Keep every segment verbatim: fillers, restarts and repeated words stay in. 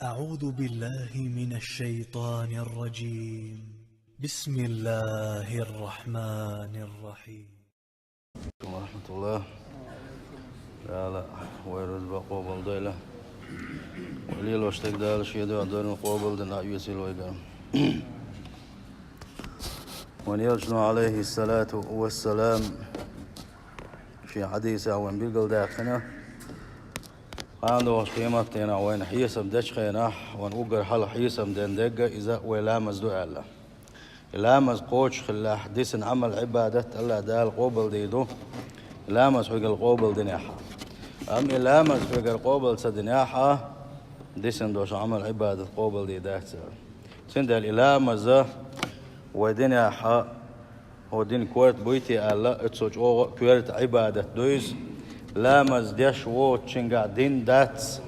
أعوذ بالله من الشيطان الرجيم. بسم الله الرحمن الرحيم. ورحمة الله. Дала вай рузба къобалдойла. Вай лелош дерг Дала шен дуьхьа дойла къобалдина, Ӏа весел вайга. Вайн элчано, Ӏалайхи ссалату вассалам, шен хьадисехь вайна билгалдаьккхина, кхана догӀучу къематдийнахь вайна хьесап дечу хенахь, вайна уггар хьалха хьесап ден дерг иза вай ламаз ду аьлла. И ламаз кхочуш хиллехь, дисина Ӏамал-Ӏибадат АллахӀ Дала къобалдийр ду. И ламаз хьоьгара къобалдинехь а. Амма и ламаз хьоьгара къобал ца динехь а, дисина долуш Ӏамал-Ӏибадат къобалдийр дац. Цундела и ламаз вай динехь а, хӀокху дин корта буй те аьлла, оцо чӀогӀа а коьрта Ӏибадат ду иза. Ламаз деш воцучуьнгахь дин дац.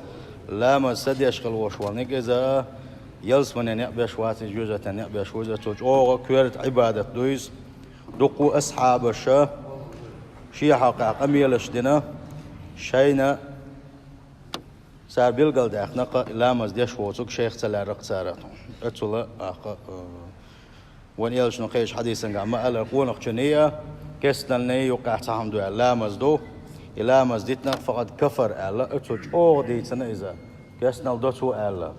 Ламаз ца деш хила волуш волниг иза, ялсамане некъ беш вац иза, жоьжахатин некъ беш ву иза, оцо чӀогӀа а коьрта Ӏибадат ду иза. Дуккха а асхьабаша шен хьокъехь къамелаш дина, шайна цара билгалдаьккхина-кх, ламаз деш воцург шайх ца лаьрра-кх цара. Оццула а-кх, а, вайн элчано кхечу хьадисангахь ма-аллара, къонахчунна а, кестнална а юккъехь цхьа хӀума ду аьлла, ламаз ду. И ламаз дитинарг факъад кафар аьлла, оцо чӀогӀа дийцина иза, кестнал до цо аьлла.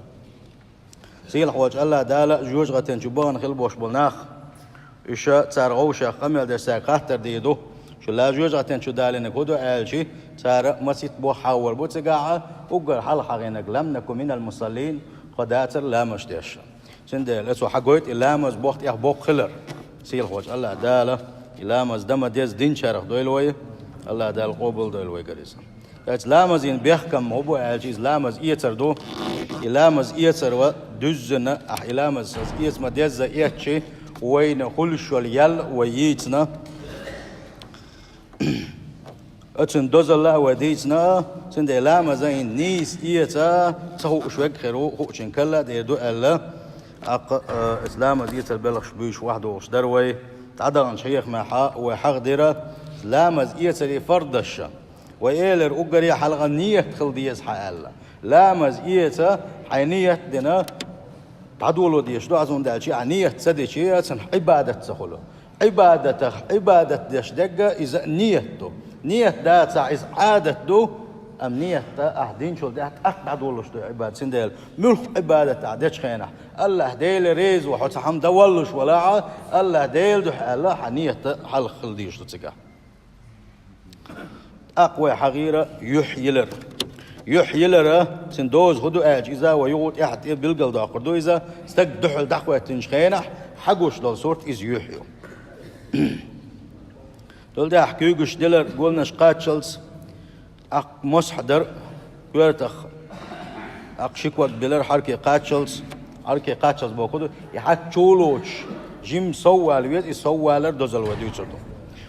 Сийлахьчу АллахӀ Дала жоьжахатин чу бахана хила болуш болу нах, уьш цара вовшех къамел деш цаьрга хаттар дийр ду, шу ла жоьжахатин чу далийнарг хӀун ду аьлча, цара масийтта боххьавар бу цигахь, уггар хьалха хьахийнарг: «Лам наку минал мусаллин», тхо дацара ламазаш деш. Цундела оцо хьагойту и ламаз боху тӀехь боккха хилар. Сийлахьчу АллахӀ Дала и ламаз дан ма-дезза динчарах дойла вай, АллахӀ Дала къобалдойла вайгара иза. Ткъа ламазан бехкам хӀун бу аьлча, иза ламаз эцар ду. И ламаз эцар вай дуьззина, ахь и ламаз аса эца ма-дезза эцча, вайна хуьлуш йолу ял вай йийцина. Оцуьнан дозалла а вай дийцина, цундела ламазан нийса эца ца хууш верг хир ву, хуучун карла а дер ду аьлла, тӀаккха, а, оцу ламаз эцар белхаш буьйш вахьдохуш дара вай. ДӀадаханчу хьехамехь вай хьахдира ламаз эцаран фардаш. Вай элира уггаре хьалха ният хила деза хьан аьлла. Ламаз эца, хьайн ният дина, дӀадоло дезаш ду, хӀунда аьлча ахь ният ца дича, цунах Ӏибадат ца хуьлу. Ӏибадатах Ӏибадат деш дерг иза ният ду. Ният дацахь, иза Ӏадат ду, амма ният ахь динчул тӀаьхьа тӀаккха дӀадолуш ду Ӏибадат. Цундела муьлхха Ӏибадат ахь дечу хенахь, АллахӀ Дела реза ву хьо цхьа хӀума дан воллуш валахь а, АллахӀ Дела дуьхьа аьлла, хьан ният хьалха хила дезаш ду цигахь. ТӀаккха вай хьахийра юьхь йилар. Юьхь йилар, цуьнан доза хӀун ду аьлча, иза вай юха тӀаьхьа тӀе билгалдоккхур ду иза, стаг дуьхьал дӀахӀоьттинчу хенахь хьагуш долу сурт иза юьхь ю. Долу тӀаьхьа куьйгаш дилар, голанаш кхаччалц, тӀаккха мосхь дар коьртах, тӀаккха ши ког билар хьарке кхаччалц, хьарке кхаччалц бохург ду, и хьаьчча чу лоцуш, жимма сов вала веза, и сов валар дозалла вай дуьйцур ду.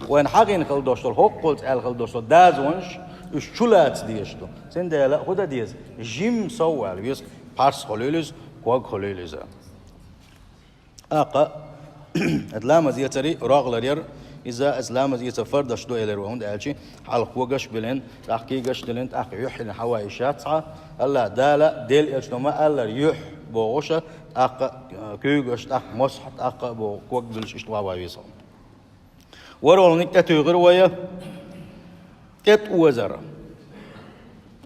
Вайна хьахийна хила долуш долу, хӀоккхалц аьлла хила долуш долу дозанаш, уьш чу лаца дезаш ду. Цундела хӀун дан деза? Жимма сов вала веза, пхьарс хуьлийла иза, ког хуьлийла иза. ТӀаккха, аса ламаз эцарий рогӀлар яра, иза аса ламаз эцар фардаш ду элира вай, хӀунда аьлча хьалха когаш а билина, тӀаккха куьйгаш а дилина, тӀаккха юьхь йина хьан вай иштта яц хьан, АллахӀ Дала, Делан элчано ма-аллара, юьхь бохуш, тӀаккха, а, куьйгаш, тӀаккха мосхь, тӀаккха а боху ког билча иштта ван вай веза хьан. ВорхӀалгӀаниг тӀетуьйхира вай, тӀетӀаозар.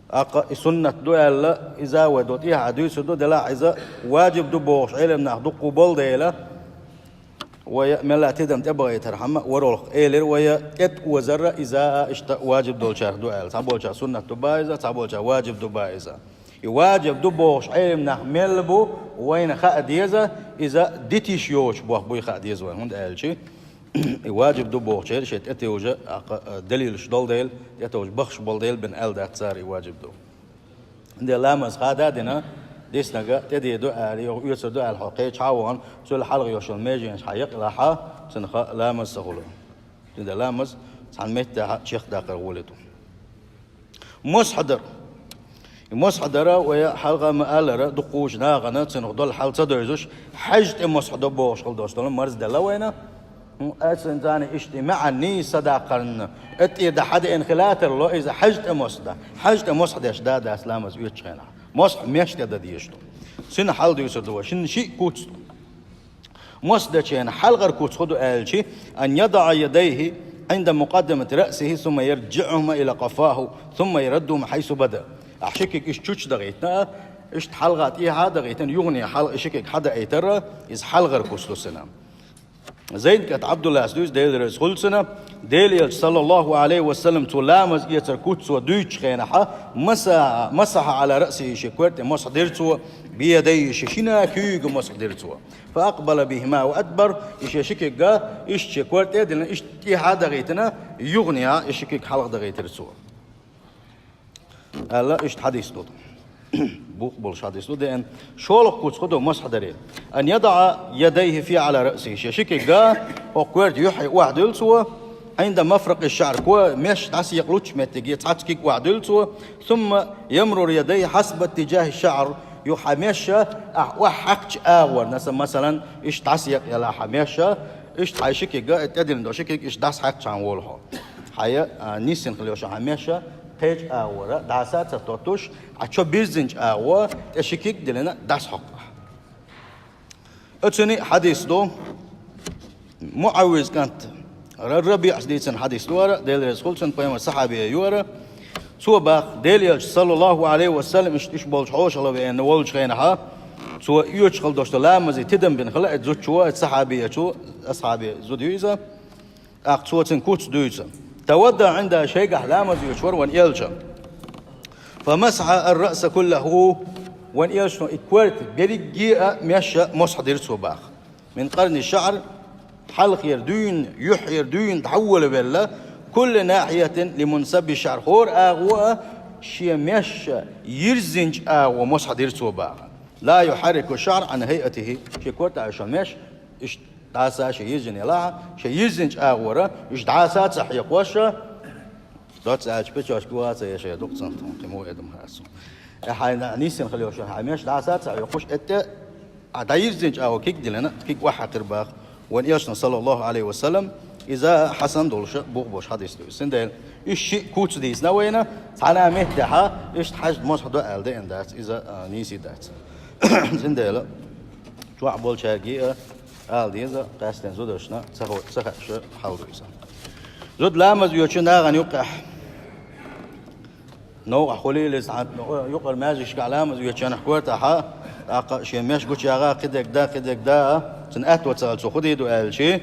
ТӀаккха и суннат ду аьлла, иза вай до тӀехьа дуьйцур ду, делахь иза важиб ду бохуш Ӏелам нах дуккха болу дела, вай мелла тидам тӀебахийтархьама, ворхӀалгӀа элира вай, тӀетӀаозар иза а иштта важиб долчарах ду аьлла. Цхьаболчарах суннат ду бан иза, цхьаболчарах важиб ду бан иза. И важиб ду бохуш Ӏелам нах мел бу, вайна хаа деза, иза дитиш йоцуш боху буй хаа деза вайна, хӀунда аьлча и важиб ду бохучеран шайн тӀетевжа, а, кха-, а, далилаш долу дела, тӀетевжа бахаш болу дела бен аьлла дац цара и важиб ду. Де ламаз хада а дина, диснарг тӀедийр ду аьлла, йо, оьцур ду аьлла хьо кхечахьа а вахана, цул хьалха йолуш йолу меженаш хьан якъалахь, цунах ламаз ца хуьлу. Де ламаз цхьана меттехь чекхдаккхар гӀоли ду. Мосхьадар. И мосхьадар вай хьалха ма-аллара, дукхачу нахана цунах долу хьал ца девзаш, хьаьжа тӀе мосхьадо бохуш хила долуш долу марзделла вайна. ХӀун, аса царна иштта маьӀна нийса ца даккхарна, тӀе дан хьадеана хила тарло иза хьаьжа тӀе мосхьадан. Хьаьжа тӀе мосхьадеш да дац ламаз оьцучу хенахь. Мосхь меш тӀе дан дезаш ду. Цуьнан хьал дуьйцур ду вай. Шин шиъ куц ду. Мосхь дечу хенахь хьалхара куц хӀун ду аьлча, أن يضع يديه عند مقدمة رأسه ثم يرجعهما إلى قفاه ثم يردهما حيث بدأ. Ахь ши куьг иштта чучу дахийтина, иштта хьалха тӀехьа а дахийтина, юхане хьалха и ши куьг хьадаийтар, иза хьалхара куц ду цуьнан. Зайд кӀант Ӏабдуллас дуьйцу, Дела реза хуьлда цунна, Делан Элча, саллаллаху Ӏалайхи ва саллам, цо ламаз эцар куц цо дуьйцучу хенахьа, масахьа, масахьа Ӏала раъсихи, шен кор тӀе мосхь дира цо, биядайхи, шен шина куьйга мосхь дира цо. Фа акъбала бихима ва адбар, и шен ши куьг а, иштта шен кор тӀе а диллина, иштта тӀехьа а дахийтина, юхане а и ши куьг хьалха дахийтира цо. Аьлла, иштта хьадис ду. Букъ болуш хьадис ду деана. ШолгӀа куц хӀун ду мосхь даре? أن يضع يديه في أعلى رأسه. Шен ши куьг а хӀокху кор тӀе юьххье охьадуьллу цо, عند مفرق الشعر, ко-, меш дӀасаекъалучу меттиге цхьацца куьг охьадуьллу цо, ثم يمرر يديه حسب اتجاه الشعر, юха хьан меш а, ахь охьахьаькхначу агӀор, наса-, масалан, иштта дӀасаекъаелла хьан меш а, иштта хьайн ши куьг а, тӀедиллина долу ши куьг иштта дӀасахьаькхчхьана волу хьо. Хьайн, а, нисйина хила йолуш хьан меш а, кхечу агӀора дӀаса а ца тоттуш, Ӏа чо бирзинчу агӀо тӀе ши куьг а диллина дӀасахьокху ахь. Оцуьнан хьадис ду, МуӀаввиз кӀант Ра-, РабиӀас дийцина хьадис ду хӀара, Дела реза хуьлда цунна, пайхамаран сахьаби ю хӀара. Цо боху, Делан Элча, саллаллаху Ӏалайхи ва саллам, иштта уьш болчу хьошалгӀа веана волчу хенахьа, цо оьцуш хила долуш долу ламазе тидам бина хила оцу зудчо, оцу сахьабечо, асхьаби зуда ю иза. ТӀаккха цо цуьнан куц дуьйцу. توضأ عندها, шайгахь ламаз оьцуш вара вайн Элча. فمسح الرأس كله, вайн Элчано и корта берриге а меш а мосхь дира цо боху. من قرن الشعر, хьалхера дуьйна, юьххьера дуьйна дӀаволавелла, كل ناحية لمنتصف الشعر, хӀора агӀо а шен меш а йирзинчу агӀо мосхь дира цо боху. لا يحرك الشعر عن هيئته, шен кор тӀехь йолу меш, иштта дӀаса шен йирзина елахь, шен йирзинчу агӀора, уьш дӀаса а ца хьекхош, доцца аьлча, печошка ваца я шайн дукъ цунах, кхин муха эдам хаьа цунах. Э, хьайна нисйина хила йолуш хьан меш дӀаса а ца хьекхош, эттӀе а дӀайирзинчу агӀо куьг а диллина, куьг охьахьаькхира боху. Вайн Элчано, саллаллаху Ӏалайхи ва саллам, иза хьасан долуш а бухболуш хьадис ду. Цундела, уьш шиъ куц дийцина вайна, цхьана а меттехьа, иштта хьаьжда мосхь до аьлла деана дац, иза, а, нийса дац. Цундела, чохь болчаьрга а ала деза, къаьсттина зударшна ца хо-, ца хаьаш хьал ду иза. Зуда ламаз оьцу нахана юккъехь. Новкъахь хуьлийла иза хьан, юкъара маьждигашкахь ламаз оьцучу хенахь кортахьа, тӀаккха шен меш гучуяха, кхидерг да, кхидерг да, цуьнан аьтто ца хилча, цо хӀун дийр ду аьлча,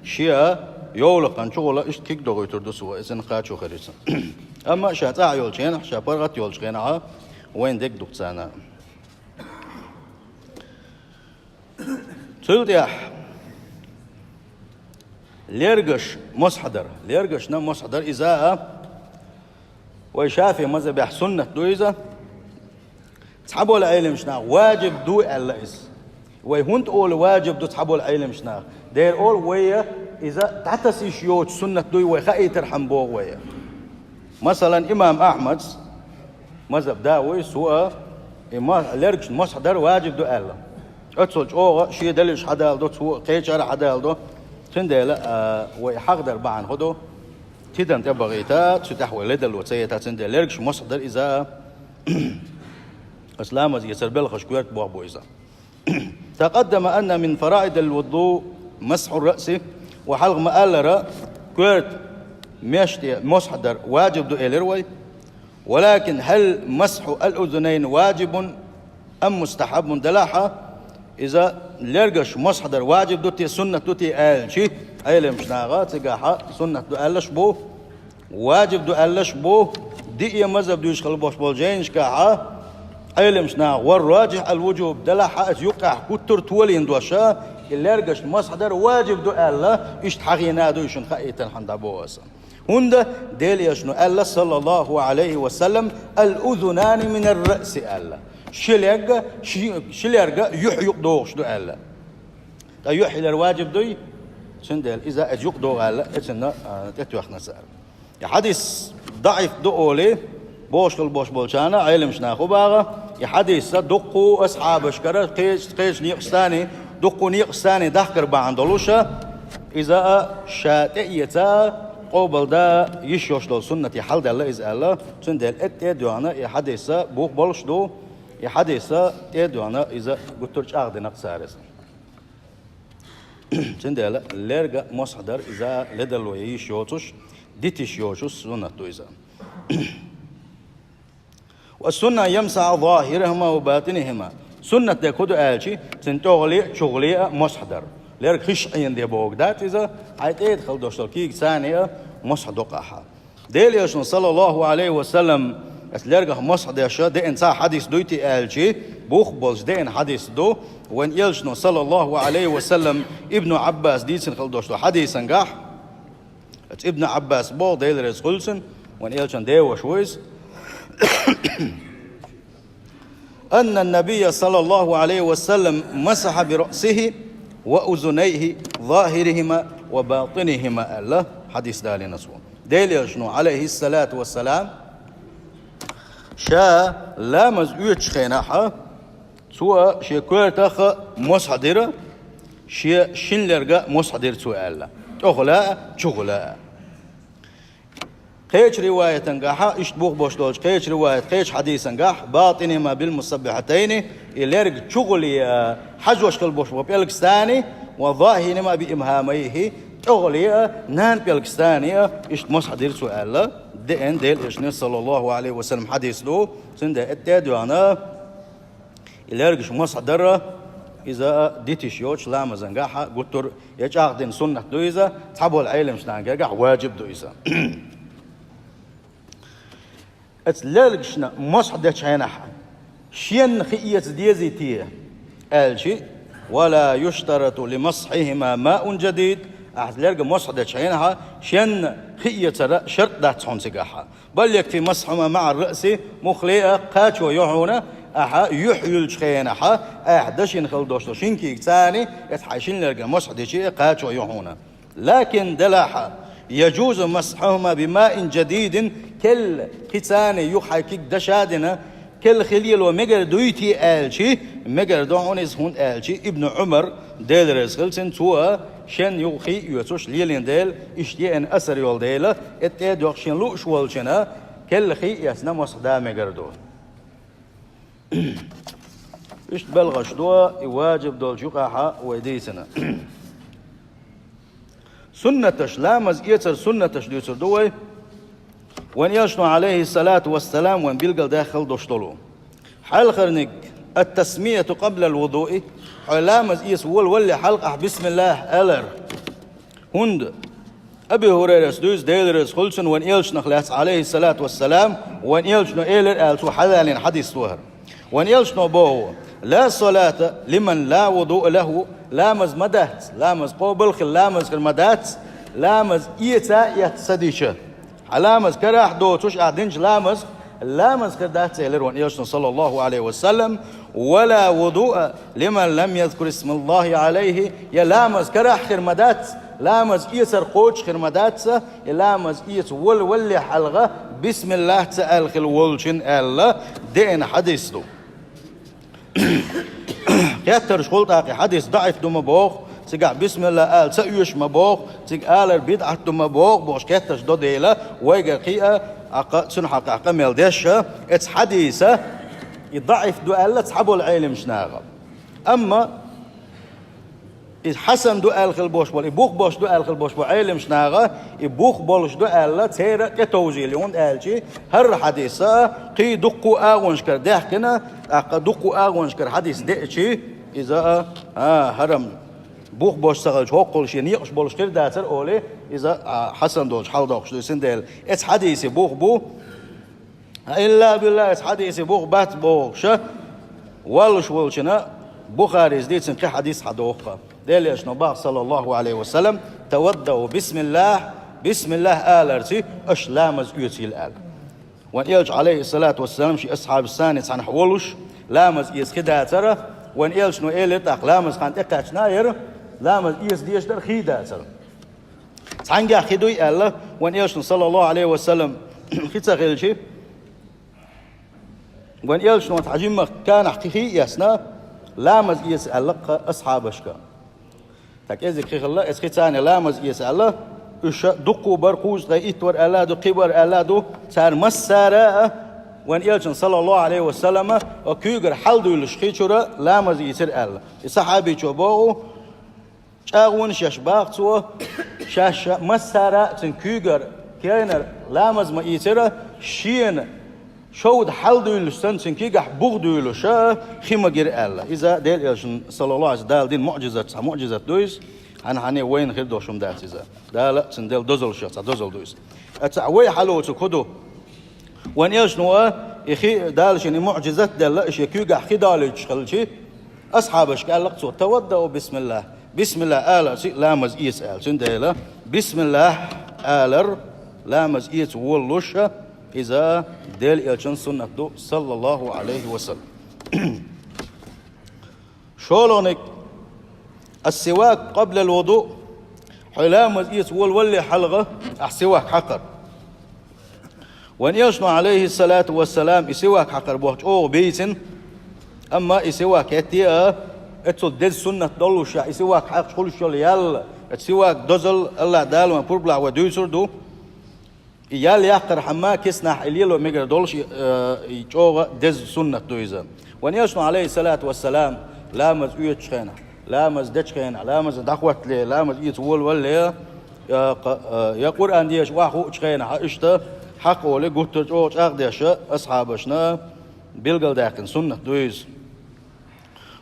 шен йовлакхан чухула иштта куьг дохуьйтур ду цо, иза кхачо хир ю цунна. Амма ша цӀахь йолчу хенахь, ша паргӀат йолчу хенахьа, вайна дерг ду-кх царна. Цул тӀаьхьа лергаш мосхьадар. Лергашна мосхьадар иза а, вай шафи мазхабехь суннат ду иза. Цхьаболу Ӏеламаш нах важиб ду аьлла иза. Вай хӀунда олу важиб ду цхьаболу Ӏеламаш нах? Дера олу вай иза дӀатаса йиш йоцу суннат дуй вай хаийтархьама боху вай. Масалан, имам Ахьмадс, мазхаб да вуй, цо а, и мо-, лергаш мосхьадар важиб ду аьлла. Оццул чӀогӀа шен далилаш хьадала до, цо кхечара хьадала до. Цундела, а, вай хьахдар бахьана хӀун ду, тидан тӀе бахийта, цу тӀехь вай ледало ца ета, цундела лергаш мосхьадар иза а, аса ламаз эцар белхаш коьрта боху бу иза. تقدم أن من فرائض الوضوء مسح الرأس, ва хьалха ма-аллара, коьрта меш тӀе мосхьадар важиб ду элира вай. ولكن هل مسح الأذنين واجب أم مستحب, делахьа, иза лергаш мосхьадар важиб ду те, суннат ду те аьлча, Ӏеламаш наха цигахьа суннат ду аьллаш бу. Важиб ду аьллаш бу, диъе мазхаб дуьйш хила болуш болу жайнашкахьа, Ӏеламаш наха ва ражихь ал-вуджуб, делахьа аса юккъехь куттар толийна доша, и лергашна масхьадар важиб ду аьлла, иштта хьахийна а дуй шуна хаийтархьама дӀабоху аса. ХӀунда Делан Элчано аьлла, саллаллаху Ӏалайхи ва саллам, «Ал-узунани минар-раъси» аьлла. Ши лерга, ши, ши лерга юьхь юкъа догӀуш ду аьлла. Ткъа юьхь хилар важиб дуй? Цундела иза, иза юкъа догӀу аьлла, эцунна, а, тӀетоьхна цара. И хьадис даӀиф ду олий, бохуш хила болуш болчарна, Ӏеламаш наха хӀун баха, и хьадиса дуккху асхьабашкара, кхечу, кхечу некъашцани, дуккху некъашцани дахкар бахьана долуша, иза а ша тӀеэца, къобалда йиш йолуш долу суннате хьалдаьлла иза аьлла, цундела тӀе а доьгӀна, и хьадиса бух болуш ду, И хьадиса тӀедоьгӀна иза гуттар чӀагӀдина цара иза. Цундела лерга мосхьдар иза ледарло йиш йоцуш, дитиш йоцуш суннат ду иза. «والسنة أن يمسح ظاهرهما وباطنهما». Суннат дерг хӀун ду аьлчи, цун тӀехули а, чухули а мосхьдар. Лерга хиш Ӏийна де бохург дац иза, хьай тӀеда хила долуш долу кийга царна а мосхьа до ахьа. Делан Элчано, саллаллаху Ӏалайхи ва саллам, ас лергах мосхьа деш деана цхьа хьадис дуй те аьлчи, бух болчу деана хьадис ду, вайн Элчано, саллаллаху Ӏалайхи ва саллам, Ибну Ӏаббас дийцина хила долуш долу хьадисан гахь, Ибн Ӏаббас боху, Дела реза хуьлу цунна, вайн Элчан деваша ву иза. «أن النبي صلى الله عليه وسلم مسح برأسه وأذنيه ظاهرهما وباطنهما», аьлла, хьадис далийна цо. Дела Элчано, Ӏалайхиссалату вассалам, ша ламаз оьцучу хенахь, цо шен коьртах а мосхьа дира, шен шин лерга а мосхьа дира цо аьлла, тӀехула а, чухула а. Кхечу риваятан гахьа, иштта бух бош долчу кхечу риваят, кхечу хьадисан гахь, «باطنهما بالمسبحتين», и лерг чухула а хьажош хила бош бо пӀелгаш царна, «وظاهرهما بإبهاميه», тӀехула а, нана пӀелгаш царна а, иштта мосхьа дира цо аьлла, деана Дела Элчано, саллаллаху Ӏалайхи ва саллам, хьадис ду, цундела тӀе а доьгӀна, и лергаш мосхьа дара, иза дитиш йоцуш ламазан гахьа гуттар а чӀагӀдина суннат ду иза, цхьаболу Ӏеламчу нахана гергахь важиб ду иза. Оцу лергашна мосхьа дечу хенахь, шен хи эца дезий те аьлчи, «ولا يشترط لمسحهما ماء جديد», ахьа лерга мосхьа дечу хенахь, шен хи эцара шарт дац хьуна цигахь. «بل يكفي مسحهما مع الرأس», муххале а кхачо йо хьуна, ахьа юьхь юьллучу хенахь, ахьа дашина хила дош долу шин кийга царна, эца хьайн шин лерга мосхьа дичи а кхачо йо хьуна. «لكن», делахь, «يجوز مسحهما بماء جديد», керла хи царна юха хьайн кийга даша а дина, керла хи лело мегар дуй те аьлчи, мегар ду хьуна иза, хӀунда аьлчи Ибн Ӏумар, Дела реза хуьлу цунна, цо шен юха хи а оьцуш лелийна дела, иштта еана асар йолу дела, тӀе а доьгӀна шен лууш волчунна, керла хи а эцна мосхьа да мегар ду. Иштта белхаш ду и важиб долчу юкъахь вай дийцина. Суннаташ, ламаз эцар суннаташ дуьйцур ду вай. Вайн Элчано, Ӏалайхиссалату вассалам, вайн билгалдаьккхина долуш долу. Хьалхарниг, «التسمية قبل الوضوء», хьо ламаз эца волавалале хьалха ахь бисмиллахӀ алар. ХӀунда Аби ХӀурайрас дуьйцу, Дела реза хуьлу цунна, вайн Элчанах лаьцна, Ӏалайхиссалату вассалам, вайн Элчано элира аьлла, цо хьадалийна хьадис ду хӀара. Вайн Элчано боху: «لا صلاة لمن لا وضوء له», ламаз ма дац, ламаз къобал хила ламаз хир ма дац, ламаз эца а эцна ца дича. Хьан ламаз карахь доцуш ахь динчу ламаз, ламаз хир дац, элира вайн Элчано, саллаллаху Ӏалайхи ва саллам, «ولا وضوء لمن لم يذكر اسم الله عليه», я ламаз карахь хир ма дац, ламаз эцар кхочуш хир ма дац, я ламаз эца волавалале хьалха бисмиллахӀ ца аьлла хила волчун аьлла, деана хьадис ду. Хеттарш хуьлу тӀаккха и хьадис даӀиф ду ма боху, цигахь бисмиллахӀ ала ца оьшу ма боху, цига алар бидӀат ду ма боху, бохуш хеттарш до дела, вайгара кхиа, аккха, цуьнан хьакъехь къамел деш а, эца хьадиса, и даӀиф ду аьлла цхьаболу Ӏеламчу наха. Амма и хьасан ду аьлла хила бош болу, и бух бош ду аьлла хила бош болу Ӏеламчу наха, и бух болуш ду аьлла, церан а тӀетовжийла, хӀунда аьлчи, хӀара хьадиса кхин дуккха а агӀонашкара даьхкина, тӀаккха дуккха а агӀонашкара хьадис деачи, иза а, а, хӀара бух бош ца хилча, хӀоккхул шен некъаш болуш хир дацара олий, иза а хьасан долчу хьал доккхуш ду, цундела эца хьадисе бух бу, «Илла билла, эца хьадисе бух бац», бохуша, воллуш волчунна Бухарис дийцина кхин хьадис хьадоху. Дела Элчано боху, саллаллаху Ӏалайхи ва саллам: «توضؤوا بسم الله», бисмиллахӀ аларций аша ламаз оьцийла аьлла. Вайн Элча, Ӏалайхиссалату вассалам, шен асхьабашца цхьаьнахь волуш, ламаз эца хи дацара, вайн Элчано элира тӀаккха, ламаз хан тӀекхаьчна яра, ламаз эца дезаш дара, хи дацара. Цхьаьнгахь хи дуй аьлла, вайн Элчано, саллаллаху Ӏалайхи ва саллам, хи ца хилчи, вайн Элчано цхьа жимма канахь кхин хи а эцна, ламаз эца аьлла кхин асхьабашка. ТӀаккха кӀезиг хи хилла, эца хи царна ламаз эца аьлла, уьш дуккха а бара, кхузткъе итт вара аьлла а ду, кхин бара аьлла а ду, цара массара а Вайн Элчано, саллаллаху Ӏалайхи ва саллама, куьйгара хьал дуьйлуш хи чуьра ламаз ийцира аьлла. И сахьабичо боху, чӀагӀонаш еш баха цо, шаьш массара а цуьнан куьйгара, кенара ламаз ма ийцира, шена шовда хьал дуьйлуш санна, цуьнан куьйгахь бух дуьйлуш а хи ма гира аьлла. Иза Делан Элчанан, саллаллаху Ӏалайхи ва саллам, Дала дина муӀжизат, цхьа муӀжизат ду иза, хьан-, хьанна вайна хир долуш хӀума дац иза. Дала а цуьнан делла дозаллаш, цхьа дозалла ду иза. Ткъа вай хьал оцу кху ду. Вайн Элчано а, и хи Дала шена и муӀжизат делла, и шен куьйгахь хи далуьйтуш хилча, асхьабашка аьлла-кх цо: «Таваддау бисмиллахӀ». Бисмиллахь аларца ламаз эца аьлла. Цундела бисмиллахь алар ламаз эца волалуш а, иза Делан Элчанан суннат ду, саллаллаху Ӏалайхи ва саллам. ШолгӀаниг: «Ас-сивак къаблал вуду». Хьо ламаз эца волавалале хьалха ахь сивак хьакхар. Вайн Элчано, Ӏалайхиссалату вассалам, и сивак хьакхар боху чӀогӀа бийцина, амма и сивак хӀетте а, эццул деза суннат доллушехь, и сивак хьакхаш хуьлуш йолу ял, эцу сивак дозалла АллахӀ Дала вайн пурбалахь вай дуьйцур ду. И ял яккхархьама киснахь и лело мегар долуш, и, э, и чӀогӀа деза суннат ду иза. Вайн Элчано, Ӏалайхиссалату вассалам, ламаз оьцучу хенахь, ламаз дечу хенахь, ламазан дӀахӀоттале, ламаз эца волавалале, я кха-, э, я Къуръан деша охьахуучу хенахь, иштта хьакха олий гуттар а чӀогӀа чӀагӀдеш а асхьабашна билгалдаьккхина суннат ду иза.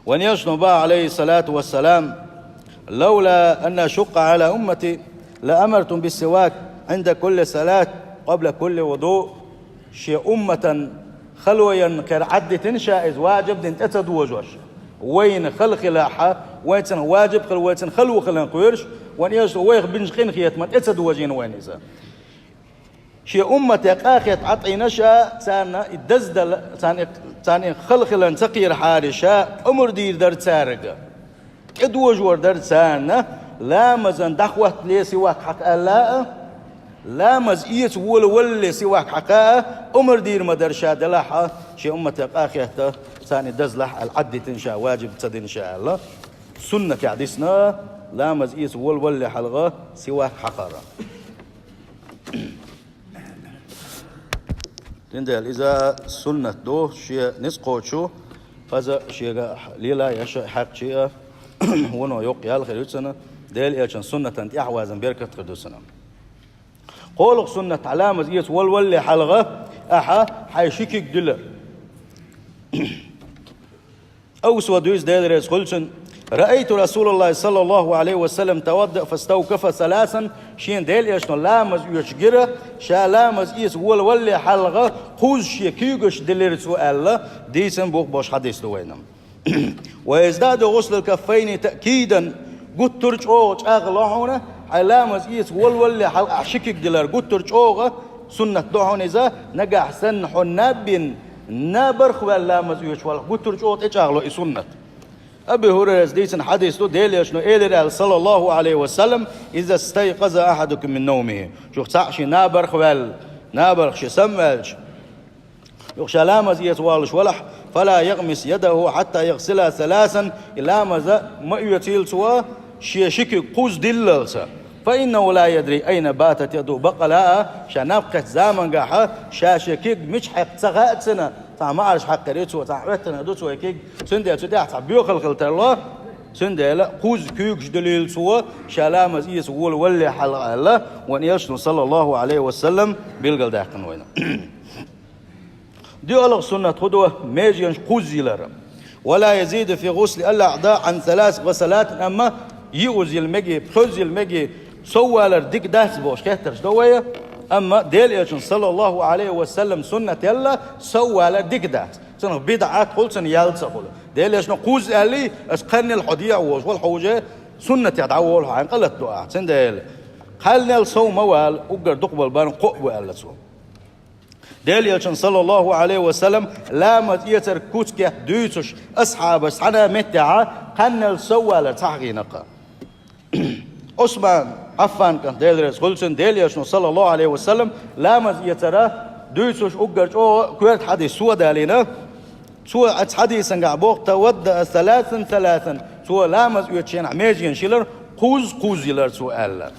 Вайн Элчано боху, Ӏалайхиссалату вассалам: «Лавла ан ашуккъа Ӏала уммати, ла амартухӀум бис-сивак Ӏинда кулли салат, къабла кулли вуду». Шен умматан хало ян кхера Ӏаддитина ша иза, важиб дина тӀе ца дожош. Вайна хала хилахь, вайцунах важиб хила, вайцунах хало хиларна кхоьруш, вайн Элчано вайх бинчу къинхетаман тӀе ца дожийна вайна иза. Шен уммате къахетта Ӏадъийна ша, царна и даздала, царна и, царна и хала хиларна ца кхерахьара ша, омра дийр дара цаьрга. ТӀедожор дара царна, ламазан дӀахӀоттале сивак хьакха аьлла а, ламаз эца волавалале сивак хьакха а, омра дийр ма дара ша делахь а, шен уммате къахетта, царна и дазлахь аьлла, Ӏаддитина ша, важиб ца дина ша аьлла. Суннатехь дисна, ламаз эца волавалале хьалха сивак хьакхар. Цундела иза суннат ду, шен ницкъ кхочу, хаза шега лела еш а хьаькхча а, вуно йоккха ял хир ю цунна, Делан Элчанан суннатан тӀаьхьавазан беркат хир ду цунна. КхоалгӀа суннат: хьан ламаз эца волавалале хьалха ахьа хьайн ши куьг дилар. Авсо дуьйцу, Дела реза хуьлда цунна: «Раайту Расулаллахи саллаллаху Ӏалайхи ва саллам тавадда фаставкафа саласан», шена Делан Элчано ламаз оьцуш гира, ша ламаз эца волавалале хьалха кхузза шен куьйгаш дилира цо аьлла, дийцина бух бош хьадис ду вайна. «Ва яздиду гӀуслал каффайни таъкидан», гуттар а чӀогӀа чӀагӀло хьуна, хьайн ламаз эца волавалале хьалха ахь ши куьг дилар гуттар а чӀогӀа суннат ду хьуна иза, нагахь санна хьо наб бина, набарх ваьлла ламаз оьцуш валахь, гуттар а чӀогӀа тӀечӀагӀло и суннат. Аби ХӀурайрас дийцина хьадис ду, Делан Элчано элира аьлла, саллаллаху Ӏалайхи ва саллам: «Иза стайкъаза ахьадукум мин навмихи». Шух цхьаъ шен набарх ваьлла, набарх шен самаваьлча, юха ша ламаз эца волуш валахь, «фала ягӀмис ядаху хьатта ягӀсилаха саласан», и ламаз ма оьцийла цо шен ши куьг кхузза диллалца. «Фа иннаху ла ядри айна батат ядуху», баккъала а, ша наб кхеттачу замангахьа ша шен куьг мича хьаькхна ца хаьа цунна, цхьа маӀарш хьаькхнарг ю цо, цхьа хӀоьттинарг ду цо и куьг, цундела цу тӀехь цхьа боьхалла хила тарло, цундела кхузза куьйгаш дилийла цо ша ламаз эца волавалале хьалха аьлла, вайн Элчано, саллаллаху Ӏалайхи ва саллам, билгалдаьккхина вайна. ДоьалгӀа суннат хӀун ду? Меженаш кхузза йилар. «Ва ла язиду фи гӀусли ал-аӀза Ӏан салас гӀасалатин», амма йиъаза йила мега, пхоьазза йила мега, сов валар дика дац бохуш хеттарш до вай, амма Делан Элчанан, саллаллаху Ӏалайхи ва саллам, суннат елла сов валар дика дац. Цунах бидӀат хуьлу, цунах ял ца хуьлу. Делан Элчано кхузза аьллий, аса кхаьннел хьо дехьа волуш валахь, хьо уже суннатехь дӀаволу, хьайна къа латадо ахь. Цундела кхаьннел сов ма вала, уггар дукхахболу бан кхоъ бу аьлла цо. Делан Элчанан, саллаллаху Ӏалайхи ва саллам, ламаз эцар куц-кет дуьйцуш асхьабаш цхьана а меттехьа кхаьннел сов валар ца хьахийна-кх. Ӏусман Ӏаффан кӀант, Дела реза хуьлда цунна, Делан Элчано, саллаллаху Ӏалайхи ва саллам, ламаз эцара дуьйцуш уггар чӀогӀа коьрта хьадис цо далийна. Цо оцу хьадисангахь боху: «Таваддаа саласан саласан». Цо ламаз оьцучу хенахь меженаш йилар кхузза-кхузза йилар цо аьлла.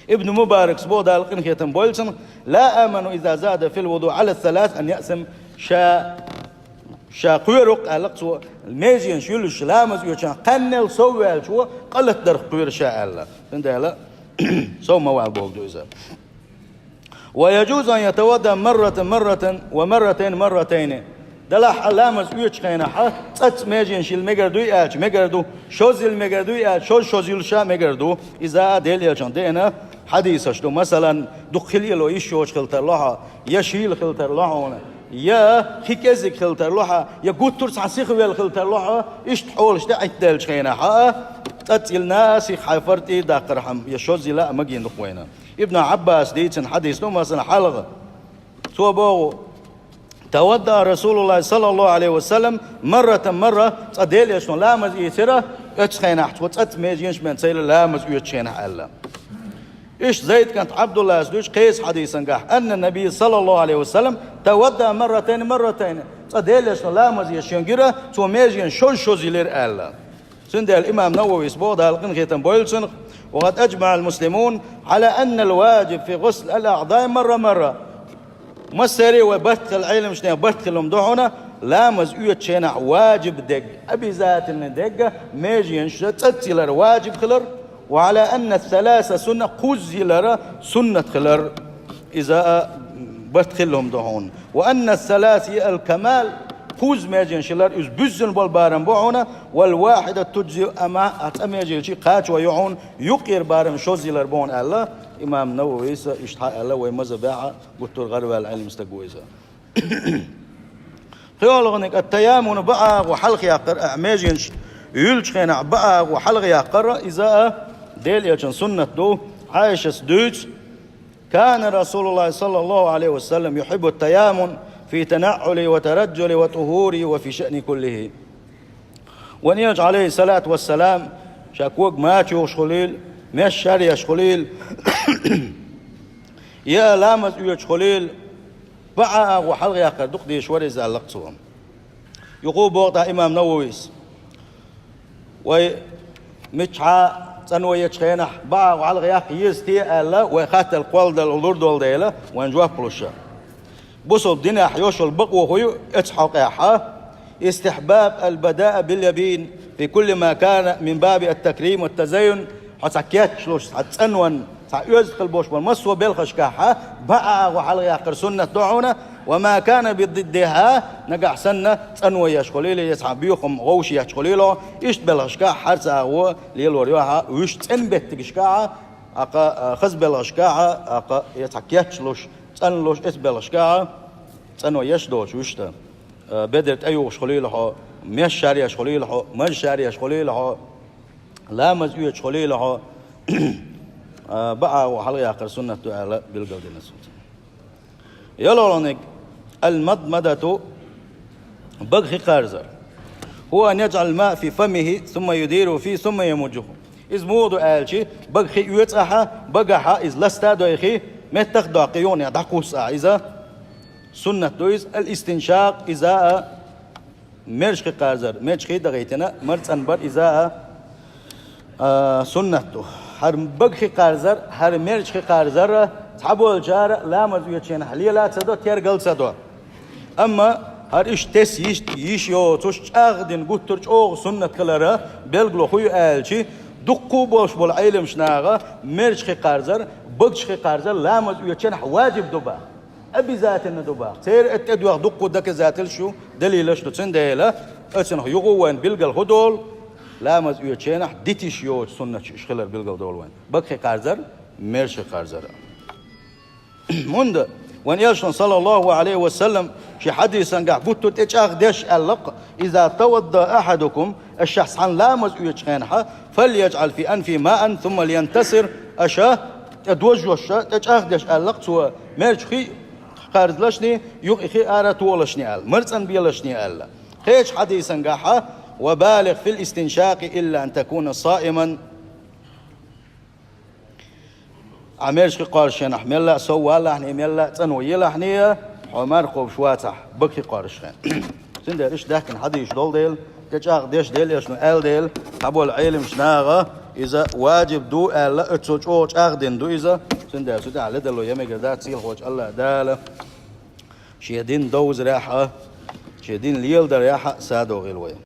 Ибн Мубаракс боху, Дала къинхетам бойла цунах: «لا آمن إذا زاد في الوضوء على الثلاث أن يأثم». Ша, ша кхоьру-кх аьлла цо, меженаш юьллуш ламаз оьцучохь кхаьннел сов ваьлча къа латдарх кхоьру ша аьлла. Цундела сов ма вала бохург ду иза. «ويجوز أن يتوضأ مرة مرة ومرتين مرتين». Делахь а ламаз оьцучу хенахь а цкъацкъа меженаш йила мегар дуй аьлча, мегар ду, шозза йила мегар дуй аьлча, шозза-шозза йила ша мегар ду. Иза а Делан Элчанах деана хьадисаш ду. Масалан, дукха хила йиш йоцуш хила тарло хьо, я шийла хила тарло хьуна, я хи кӀеззиг хила тарло хьо, я гуттар а цхьа сиха велла хила тарло хьо, иштта хьолаш тӀе Ӏиттаделлачу хенахь а, цкъацкъа йилла сиха хьайн фард тӀе даккхархьама, я шозза йилла а магийна ду-кх вайна. Ибн Ӏаббаса дийцина хьадис ду, масалан, хьалха. Цо боху: «توضأ رسول الله صلى الله عليه وسلم مرة مرة», цкъа Делан Элчано ламаз ийцира, оцу хенахь цо цкъацкъа меженаш бен ца йила ламаз оьцучу хенахь аьлла. Иштта Зайд кӀант Ӏабдуллас дуьйцу кхечу хьадисангахь: «أن النبي صلى الله عليه وسلم توضأ مرتين مرتين». Цкъа Делан Элчано ламаз еш шен гира, цо меженаш шозза-шозза йилира аьлла. Цундела имам Нававис боху, Дала къинхетам бойла цунах: «وقد أجمع المسلمون على أن الواجب في غسل الأعضاء مرة مرة». Массаре а вай барт хилла Ӏеламнехан барт хилла хӀума ду хьуна, ламаз оьцучу хенахь ваджиб дерг, обязательно дерг, меженаш цкъацкъа йилар ваджиб хилар, «وعلى أن الثلاث سنة», кхузза йилар суннат хилар, иза а барт хилла хӀума ду хьуна. «وأن الثلاث هي الكمال», кхузза меженаш йилар иза буьззина болу барам бу хьуна, «والواحدة تجزئ», амма а цкъа меже йилча кхачо ю хьуна, юккъера барам шозза йилар бу хьуна аьлла, имам Нававис иштта хьа аьлла, вай мазхӀабехь гуттар а гӀараваьлла Ӏеламстаг ву иза. ПхоьалгӀаниг, ат-таяммуну, бакъ агӀо хьалха яккхар, а, меженаш юьллучу хенахь бакъ агӀо хьалха яккхар, иза а Делан Элчан суннат ду. Ӏайшас дуьйцу: «كان رسول الله صلى الله عليه وسلم يحب التيامن في تنعله وترجله وطهوره وفي شأنه كله». Вайн Элча, Ӏалайхиссалату вассалам, ша ког мача юхуш хуьлийла, меш шаръеш хуьлийла, я ламаз оьцуш хуьлийла, бакъ агӀо хьалха яккхар дукха дезаш вара иза аьлла-кх цо. Юха боху тӀаккха имам Нававис: «Вай миччахьа цӀано ечу хенахь бакъ агӀо хьалха яккха еза те?» аьлла, вай хаттар кхолладала лур долу дела, вайн жоп луш. Бусалба динехь йолуш йолу бакъо хӀун ю оцу хьокъехь? «استحباب البداء باليمين في كل ما كان من باب التكريم والتزين». Хьо цхьа кеч луш, цхьа цӀанван, цхьа оьзда хила болуш болу массо а белхашкахь бакъ агӀо хьалха яккхар суннат ду хьуна, «وما كان بضدها», нагахь санна цӀано еш хуьлийла, я цхьа боьхам вовшах етташ хуьлийла, иштта белхашкахь хӀара цхьа агӀо лелор ю хьан, вуьш цӀена беттигашкахь, аккха, а, хаза белхашкахь, аккха, я цхьа кеч луш, цӀанлуш, эцу белхашкахь цӀано еш доцуш вуьш дан. А, бедар тӀеюхуш хуьлийла хьо, меш шаръеш хуьлийла хьо, маж шаръеш хуьлийла хьо, ламаз оьцуш хуьлийла хьо, а, бакъ агӀо хьалха яккхар суннат ду аьлла билгалдина цо. ЙолхолгӀаниг, المضمضة, бага хи кхарзар. «هو أن يجعل الماء في فمه ثم يديره فيه ثم يمجه». Иза муха ду аьлча, бага хи оьцу ахьа, багахьа иза ласта а дойхий, меттах а доккхий, юханехьа дӀакхуссу ахьа иза. Суннат ду иза, ал-истиншакъ, иза а мержа хи кхарзар, мержа хи дахийтина, марцӀан бар иза а, а, суннат ду. ХӀара бага хи кхарзар, хӀара мержа хи кхарзар, цхьаболчара ламаз оьцучу хенахь лела а ца до, тергал а ца до. Амма хӀара иштта тесна йиш, йиш йоцуш, чӀагӀдина гуттар а чӀогӀа суннат хилара билгало хӀун ю аьлча, дуккха а болуш болу Ӏеламчу наха мержа хи кхарзар, багачу хи кхарзар ламаз оьцучу хенахь ваджиб ду баха. Обязательно ду баха. Церан а тӀедоьгӀна дуккха доказательстваш ю, далилаш ду. Цундела оцунах юха а вайна билгал хӀун долу, ламаз оьцучу хенахь дитиш йоцу суннаташ уьш хилар билгал долу вайна. Бага хи кхарзар, мержа хи кхарзар. ХӀунда вайн Элчано, саллаллаху Ӏалайхи ва саллам, шен хьадисангахь гуттар а тӀечӀагӀдеш аьлла-кх: «إذا توضأ أحدكم», аша шаьш цхьаьна ламаз оьцучу хенахь, «فليجعل في أنفه ماء ثم لينتصر», аша тӀедожош, тӀечӀагӀдеш аьлла-кх цо, мержа хи кхарзалашний, юха и хи ара толашний аьлла, марцӀан белашний аьлла. Кхечу хьадисангахь: «وبالغ في الاستنشاق إلا أن تكون صائما». Ахьа мержа хи кхарзачу хенахь мелла а сов валахьний, мелла а цӀано елахьний, хьо марха кхобуш вацахь, бага хи кхарзачу хенахь. Цундела иштта даьхкина хьадисаш долу дела, тӀечӀагӀдеш Делан Элчано аьлла дела, цхьаболу Ӏеламчу наха Иза ваджиб ду аьлла, оцо чӀогӀа чӀагӀдина ду иза. Цундела цу тӀехьа ледарло я мегар дац, сийлахьчу АллахӀ Дала шен дин довзарехь а, шен дин леладарехь а садо гӀийла вай.